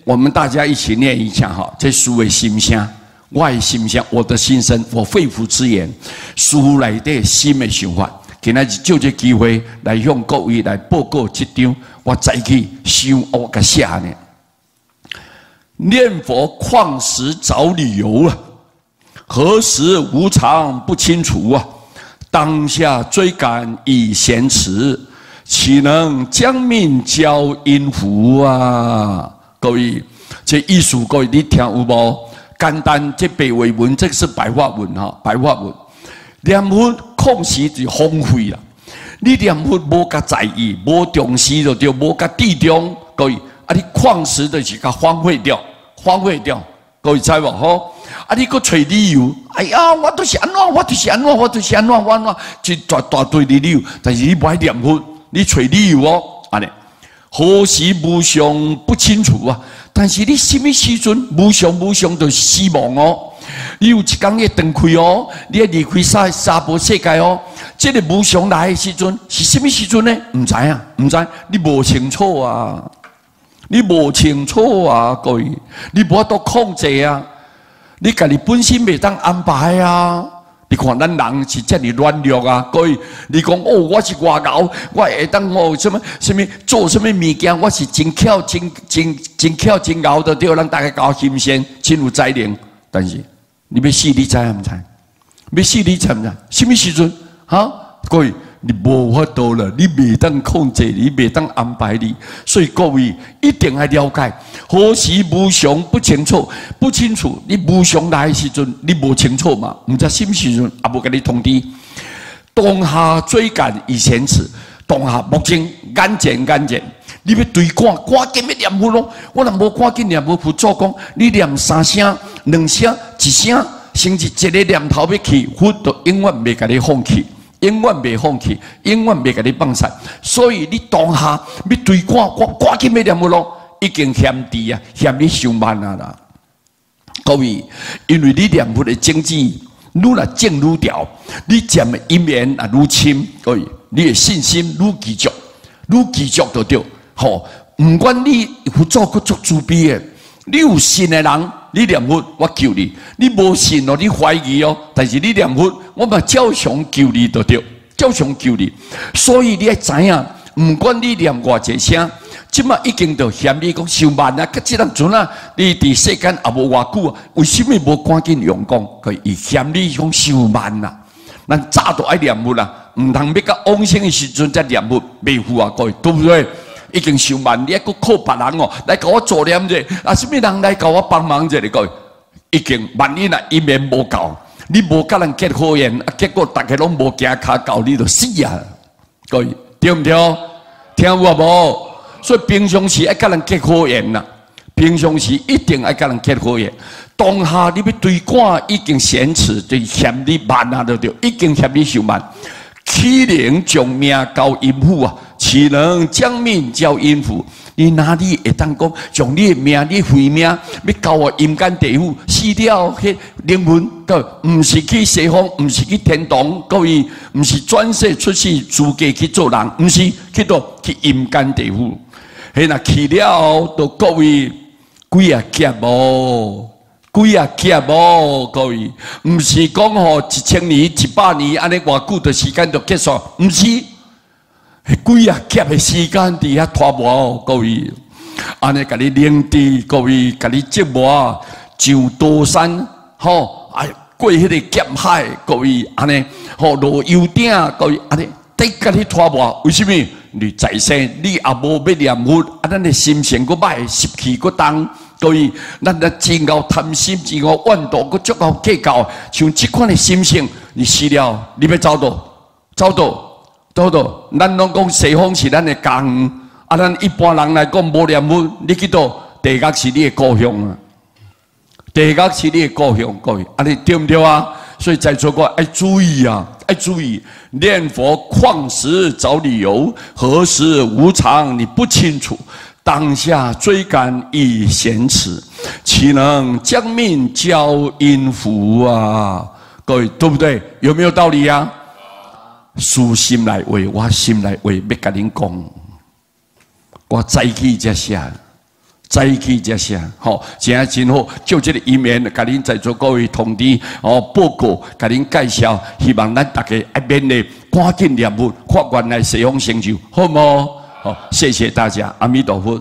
我們大家一起念一下哈，這師父的心聲，我的心聲，我的心聲，我肺腑之言，師父內底心的想法。今仔日借這機會來向各位來報告這張我早起想我共寫呢。念佛曠時找理由啊，何時無常不清楚啊？當下追趕已嫌遲，豈能將命交陰府啊？各位，這意思各位你聽有無？簡單，這白話文，這是白話文哈，白話文。念佛曠時就荒廢啦。你念佛無共在意，無重視就對，無共注重，各位啊，你曠時就是共荒廢掉，荒廢掉，各位知無？吼，啊，你閣揣理由，哎呀，我都是按怎，我就是按怎，我就是按怎，我按怎，一大大堆的理由，但是你無愛念佛，你揣理由哦，按呢。何時無常不清楚啊？但是你啥物時陣無常無常就是死亡哦。你有一工會斷氣哦，你愛離開娑娑婆世界哦。這個無常來的時陣是啥物時陣呢？毋知影，毋知，你無清楚啊！你無清楚啊，各位，你無法度控制啊！你家己本身袂當安排啊！你看咱人是遮爾軟弱啊！各位，你講哦，我是外𠢕，我會當哦，啥物啥物做啥物物件，我是真巧、真真真巧、真𠢕的對，咱大家搞心善，真有才能。但是你欲死，你知影毋知？欲死，你知毋知？啥物時陣？哈？各位，你無法度啦，你袂當控制，你袂當安排你，所以各位一定愛了解，何時無常不清楚，不清楚，你無常來的時陣，你無清楚嘛？毋知啥物時陣，也無共你通知。當下追趕已嫌遲，當下目前眼前眼前，你欲追趕，趕緊欲念佛咯。我若無趕緊念佛，佛祖講，你念三聲、兩聲、一聲，甚至一个念頭欲去，佛都永遠袂共你放棄。永遠袂放棄，永遠袂共你放散。所以你當下欲追趕，我趕緊欲念佛咯，已經嫌遲啊，嫌你傷慢啊啦。各位，因為你念佛的種子愈來種愈牢，你結的因緣也愈深，各位，你的信心愈持續，愈持續就對。吼，毋管你佛祖閣足慈悲的，你有信的人，你念佛，我救你；你無信哦，你懷疑哦，但是你念佛，我嘛照常救你就對，照常救你。所以你愛知影，毋管你念偌濟聲，這馬已經就嫌你講傷慢啊！這當陣啊，你佇世間也無偌久啊，為什麼無趕緊用功？佢伊嫌你講傷慢啊！咱早就愛念佛啦，毋通欲到往生的時陣才念佛，袂赴啊！各位，對不對？已經傷慢，你還閣靠別人哦，來共我助念者，啊，啥物人來共我幫忙者？各位，已經萬一若因緣無夠，你無佮人結好緣，啊，結果逐家攏無行跤到，你就死啊！各位，對毋對？聽有無？所以平常時愛佮人結好緣啦，平常時一定愛佮人結好緣。當下你欲追趕已經嫌遲，就嫌你慢啊，就對，已經嫌你傷慢。豈能將命交陰府啊？豈能將命交陰府？你哪裡會當講將你的命、你慧命，欲交予陰間地府，死了彼靈魂，閣毋是去西方，毋是去天堂，各位，毋是轉世出世資格去做人，毋是去佗去陰間地府。彼若去了，都各位幾仔劫哦，幾仔劫哦，各位，毋是講吼1000年、100年按呢偌久的時間就結束，毋是。幾仔劫的時間佇遐拖磨，各位，按呢共你凌遲，各位共你折磨，上刀山，吼，哎，過彼个劫海，各位，按呢，吼落油鼎，各位，按呢，得共你拖磨，為什麼？你在世你也無欲念佛，啊，咱的心性閣歹，習氣閣重，各位，咱若真𠢕貪心，真𠢕怨妒，閣足𠢕計較，像這款的心性，你死了，你欲走佗？走佗？走佗？咱攏講西方是咱的家園，啊，咱一般人來講無念佛，你去佗？地獄是你的故鄉啊！地獄是你的故鄉，各位，按呢對毋對啊？所以在座各位愛注意啊，愛注意念佛曠時找理由，何時無常你不清楚，當下追趕已嫌遲，豈能將命交陰府啊？各位對不對？有沒有道理啊？師心內話，我心內話欲共恁講，我早起才寫，早起才寫，吼，真真好。就這个因緣，共恁在座各位通知哦，報告，共恁介紹，希望咱大家愛勉勵，趕緊念佛，發願來西方成就，好無？好，謝謝大家，阿彌陀佛。